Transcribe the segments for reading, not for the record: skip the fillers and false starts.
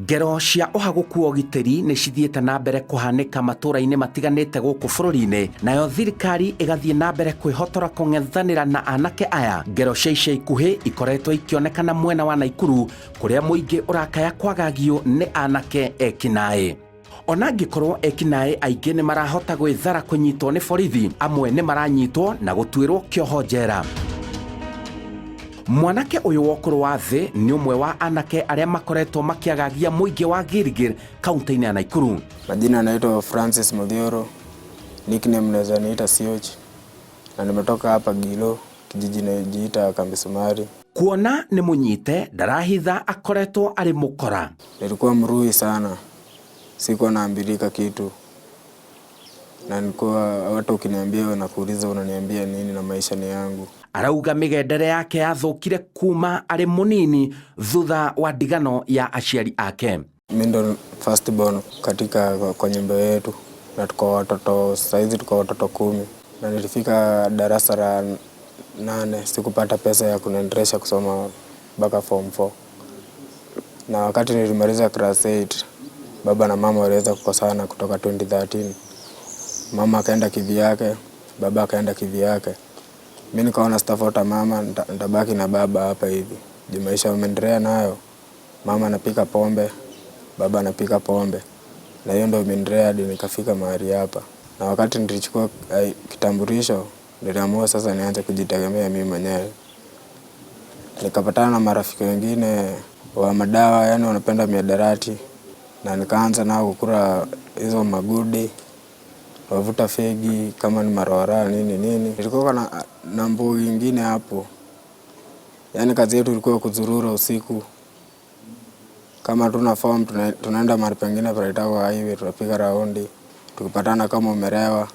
Ngero cia ũhagũku wa ũgitĩri nĩ cithiĩte na mbere kũhanĩka matũũra-inĩ matiganĩte gũkũ bũrũri-inĩ, nayo thirikari ĩgathiĩ na mbere kwĩhotora kũng'ethanĩra na anake aya. Ngero cia ica ikuhĩ ikoretwo ikĩonekana mwena wa Naikuru kũrĩa mũingĩ ũrakaya kwagagio nĩ anake ekinaĩ. Ona angĩkorwo ekinaĩ aingĩ nĩ marahota gwĩthara kũnyitwo nĩ borithi, amwe nĩ maranyitwo na gũtuĩrwo kĩoho njera. Mwanake ũyũ wa ũkũrũ wa thĩ nĩ ũmwe wa anake arĩa makoretwo makĩagagia mũingĩ wa Gilgil kaunti-inĩ ya Naikuru. Majina naitwa Francis Muthioro, nickname naweza niita Sioch, na nimetoka hapa Gilo, kijiji inajiita Kambisumari. Kuona nĩ mũnyite ndarahitha akoretwo arĩ mũkora. Nilikuwa mrui sana, sikuwa naambilika kitu, na nilikuwa watu ukiniambia nakuuliza unaniambia nini na maisha ni yangu. Arauga mĩgendere yake yathũkire kuma arĩ mũnini thutha wa ndigano ya aciari ake. Mi ndo first born katika kwa nyumba yetu na tuko watoto, saizi tuko watoto 10, na nilifika darasa la 8 sikupata pesa ya kuniendelesha kusoma mpaka form 4. Na wakati nilimaliza class 8 baba na mama waliweza kukosana kutoka 2013. Mama akaenda kivyake, baba akaenda kivyake. Mimi nikaona sitafuata mama, nitabaki na baba hapa hivi. Juu maisha wameendelea nayo. Mama anapika pombe, baba anapika pombe. Na hiyo ndio imeendelea hadi nikafika mahali hapa. Na wakati nilichukua kitambulisho, niliamua sasa nianze kujitegemea mimi mwenyewe. Nikapatana na marafiki wengine wa madawa, yani wanapenda miadarati. Na nikaanza nao kukula hizo magudi, wavuta fegi kama ni marora nini nini. Nilikuwa na mbuyu ingine hapo. Yani kazi yetu ilikuwa kuzurura usiku. Kama tuna form tunaenda mahali pengine panaitwa highway, tunapiga raundi. Tukipatana kama umelewa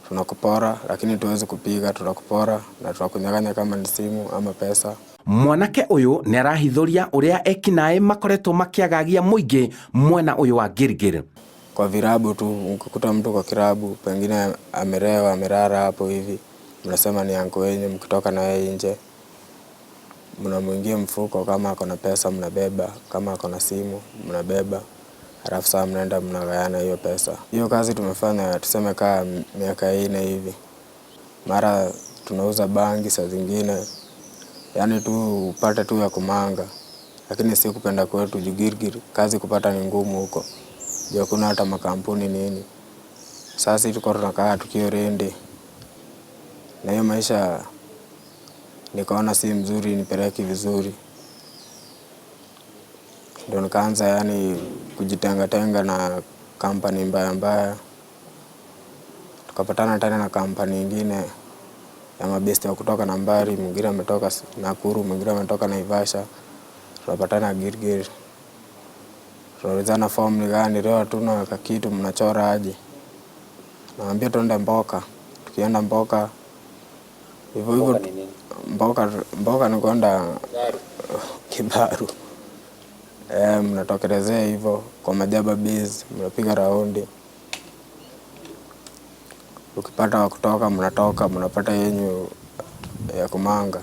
tunakupora, lakini tuwezi kupiga, tunakupora na tunakunyang'anya kama ni simu ama pesa. Mwanake ũyũ nĩ arahithũria ũrĩa ekinaĩ makoretwo makĩagagia mũingĩ mwena ũyũ wa Gilgil. Kwa virabu tu, ukikuta mtu kwa kirabu pengine amelewa, amelala hapo hivi, mnasema ni anko wenyu, mkitoka na yeye nje mnamuingia mfuko, kama ako na pesa mnabeba, kama ako na simu mnabeba, halafu saa mnaenda mnagayana hiyo pesa. Hiyo kazi tumefanya tuseme kaa miaka 4 hivi. Mara tunauza bangi saa zingine, yani tu upate tu ya kumanga, lakini si kupenda kwetu juu Gilgil kazi kupata ni ngumu huko. Juu hakuna hata makampuni nini. Sasa sisi tulikuwa tunakaa tukiwa rende. Na hiyo maisha nikaona si mzuri, nipeleke vizuri. Ndio nikaanza kujitenga tenga na kampani mbaya mbaya. Tukapatana tena na kampani nyingine ya mabeste wa kutoka nambari, mwingine ametoka Nakuru, mwingine ametoka Naivasha. Tunapatana Gilgil. Tunaulizana form ni gani, leo hatuna kakitu, mnachora aje? Naambia tuende Mboka. Tukienda Mboka hivyo hivyo. Mboka ni nini? Mboka ni kwenda Kibaru. Mnatokelezea hivyo kwa majaba biz, mnapiga raundi. Ukipata wa kutoka mnatoka, mnapata yenyu ya kumanga.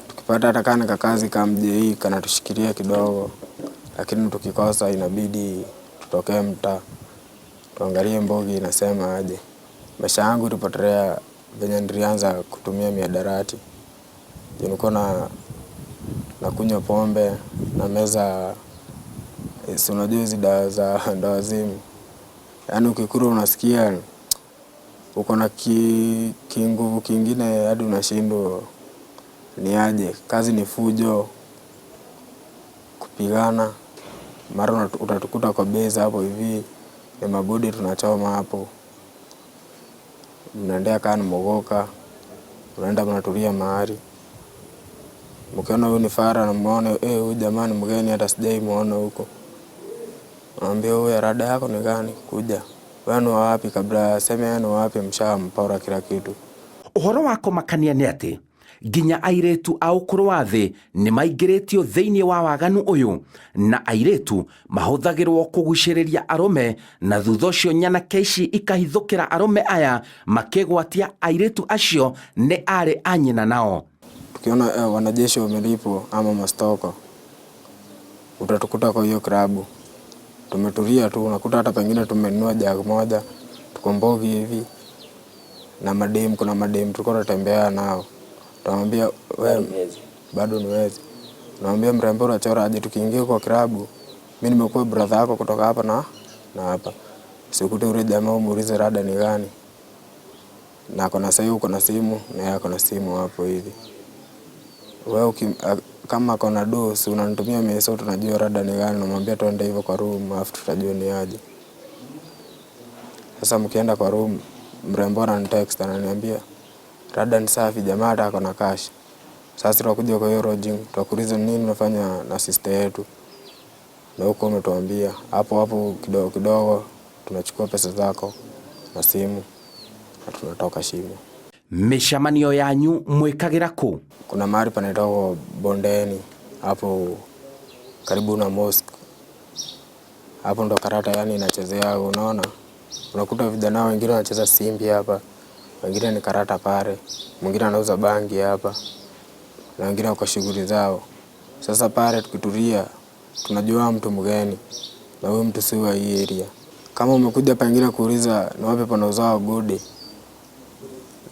Tukipata hata kana kakazi ka mji kanatushikilia kidogo, lakini tukikosa inabidi tutokee mtaa, tuangalie mbogi inasema aje. Maisha yangu ilipotelea venye nilianza kutumia miadarati. Nilikuwa nakunywa pombe na meza, si unajua hizi dawa za ndawazimu. Yaani ukikula unasikia uko na kinguvu kingine hadi unashindwa ni aje. Kazi ni fujo, kupigana, mara utatukuta kwa base hapo hivi, ni magudi tunachoma hapo. Mnaendea kaa ni mogoka, unaenda mnatulia mahali. Mkiona huyu ni fara na muone, huyu jamaa ni mgeni hata sijai muona huko. Mwambie huyu rada yako ni gani? Kuja. Wewe ni wapi? Kabla aseme yeye ni wapi, mshampora kila kitu. Ũhoro wa kũmakania nĩ atĩ nginya airĩtu a ũkũrũ wa thĩ nĩ maingĩrĩtio thĩinĩ wa waganu ũyũ, na airĩtu mahũthagĩrwo kũgucĩrĩria arũme, na thutha ũcio nyanake ici ikahithũkĩra arũme aya makĩgwatia airĩtu acio nĩ arĩ a nyina nao. Tukiona wanajeshi wamelipwa ama mastoko, Utatukuta kwa hiyo klabu tumetulia tu, unakuta hata pengine tumenunua jag moja, tuko mbogi hivi na madem. Kuna madem tulikuwa tunatembea nao, tunamwambia wewe bado niwezi, unamwambia mrembo, unachora aje? Tukiingia kwa klabu, mimi nimekuwa brother yako kutoka hapa na hapa, sikute ule jamaa umuulize rada ni gani, na kona sasa uko na simu na yeye ako na simu hapo hivi. Wewe kama kona do, si unanitumia meso, tunajua rada ni gani, unamwambia twende hivyo kwa room, afu tutajua ni aje. Sasa mkienda kwa room, mrembo ananitext ananiambia rada ni safi, jamaa hata ako na cash. Sasa tutakuja kwa hiyo lodging, tutakuuliza nini unafanya na sister yetu, na huko umetuambia hapo hapo, kidogo kidogo tunachukua pesa zako na simu na tunatoka shimo. Mĩcemanio yanyu mwĩkagĩra kũ? Kuna mahali panaitwa Bondeni hapo karibu na mosque. Hapo ndo karata yani inachezea, unaona. Unakuta vijana wengine wanacheza simbi hapa, wengine ni karata pale, mwingine anauza bangi hapa, na wengine wako shughuli zao. Sasa pale tukitulia, tunajua mtu mgeni na huyu mtu si wa hii area. Kama umekuja pengine kuuliza ni wapi panauzwa gudi,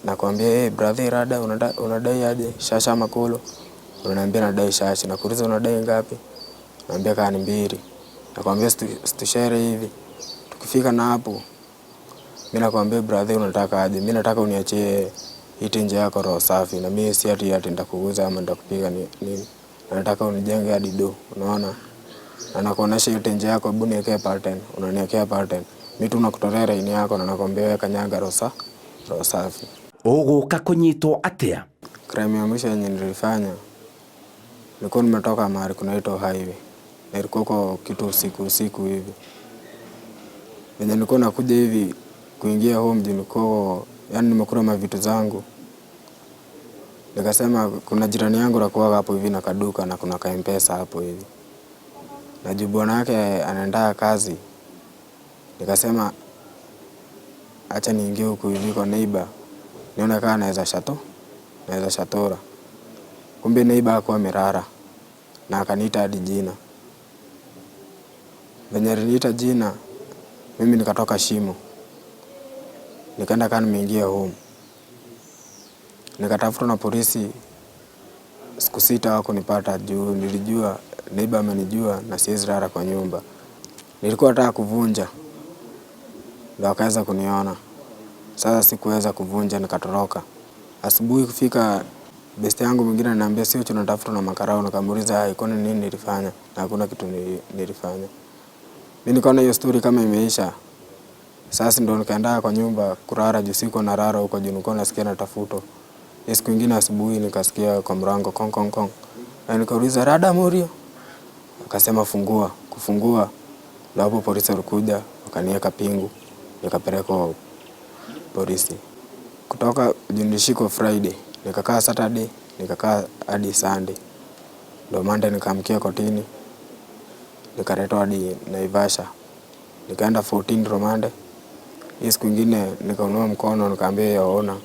nakwambia hey, brother rada unadai aje shasha makolo? Unaniambia nadai shasha. Nakuuliza unadai ngapi? Naambia kaa ni mbili. Nakwambia situshare hivi. Tukifika na hapo, mimi nakwambia brother, unataka aje? Mimi nataka uniachie hii tenje yako roho safi, na mimi si ati ati nitakuuza ama nitakupiga nini. Nataka unijenge hadi do, unaona? Na nakuonesha hiyo tenje yako, hebu niwekee pattern. Unaniwekea pattern. Mimi tu nakutolea raini yako na nakwambia wewe kanyaga roho safi. Ũgũka kũnyitwo atĩa? Crime ya mwisho yenye nilifanya, nilikuwa nimetoka mahali kunaitwa highway, na ilikuwa kwa kitu usiku usiku hivi. Venye nilikuwa nakuja hivi kuingia home juu nilikuwa yani nimekula mavitu zangu. Nikasema kuna jirani yangu anakuwa hapo hivi na kaduka na kuna ka M-Pesa hapo hivi. Na juu bwana yake anaenda kazi. Nikasema acha niingie huku hivi kwa neighbor, nione kama naweza shatora. Kumbe neighbor hakuwa amelala na akaniita hadi jina. Venye aliniita jina, mimi nikatoka shimo. Nikaenda kaa nimeingia home. Nikatafutwa na polisi siku 6 hawakunipata juu nilijua neighbor amenijua na siwezi lala kwa nyumba. Nilikuwa nataka kuvunja, ndio akaweza kuniona. Sasa sikuweza kuvunja nikatoroka. Asubuhi kufika, best yangu mwingine ananiambia sio tunatafutwa na makarao. Nikamuuliza hai, kwani nini nilifanya? Na hakuna kitu nilifanya. Mimi nikaona hiyo story kama imeisha. Sasa ndo nikaenda kwa nyumba kulala juu sikuwa nalala huko juu nilikuwa nasikia natafutwa. Hiyo siku nyingine asubuhi nikasikia kwa mlango kong kong kong. Na nikauliza rada Murio? Akasema fungua. Kufungua ndio hapo polisi walikuja wakaniweka pingu, nikapelekwa polisi. Kutoka juu nilishikwa Friday, nikakaa Saturday, nikakaa hadi Sunday. Ndio Monday nikaamkia kotini, nikaletwa hadi Naivasha. Nikaenda 14 rumande. Hii siku nyingine nikainua mkono nikaambia yaona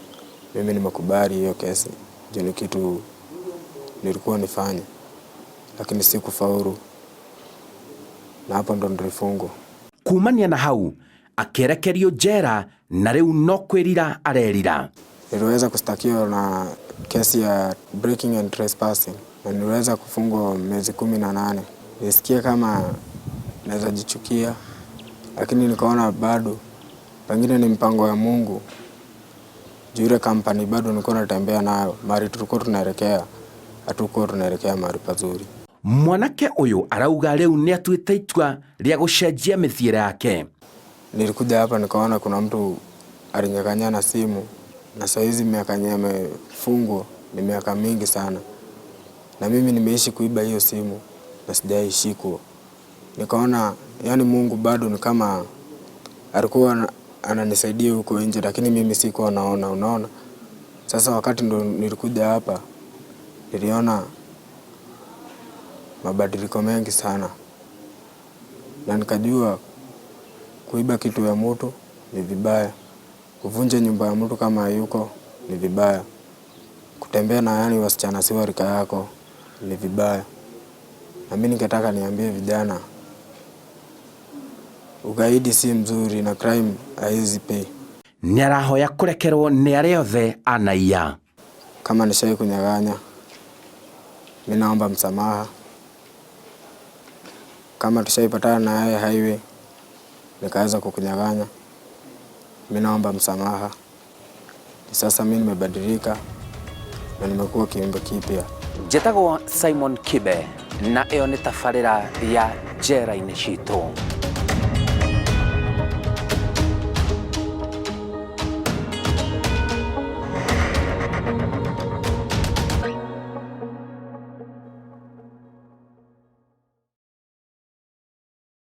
mimi nimekubali hiyo kesi juu ni kitu nilikuwa nifanye, lakini sikufaulu, na hapo ndo nilifungwa. Kumania na hau akĩerekerio njera na rĩu no kwĩrira arerira. Niliweza kushtakiwa na kesi ya breaking and trespassing na niliweza kufungwa miezi 18. Nilisikia kama naweza jichukia, lakini nikaona bado pengine ni mpango ya Mungu. Juu ile company bado nilikuwa natembea nayo, mahali tulikuwa tunaelekea hatukuwa tunaelekea mahali pazuri. Mwanake ũyũ arauga rĩu nĩ atuĩte itua rĩa gũcenjia mĩthiĩre yake. Nilikuja hapa nikaona kuna mtu alinyang'anya na simu, na saa hizi miaka yenye amefungwa ni miaka mingi sana, na mimi nimeishi kuiba hiyo simu na sijaishikwa. Nikaona yani Mungu bado ni kama alikuwa ananisaidia huko nje, lakini mimi sikuwa naona, unaona. Sasa wakati ndo nilikuja hapa niliona mabadiliko mengi sana, na nikajua kuiba kitu ya mtu ni vibaya, kuvunja nyumba ya mtu kama hayuko ni vibaya, kutembea na yani wasichana si wa rika yako ni vibaya. Na mimi ningetaka niambie vijana, ugaidi si mzuri na crime haizi pay. Nĩ arahoya kũrekerwo nĩ arĩa othe anaiya. Kama nishai kunyang'anya, mi naomba msamaha. Kama tushaipatana na yeye highway nikaweza kukunyang'anya, mi naomba msamaha. Sasa mi nimebadilika na nimekuwa kiumbe kipya. Njĩtagwo Simon Kibe na ĩyo nĩ tabarĩra ya Njera-inĩ Citũ.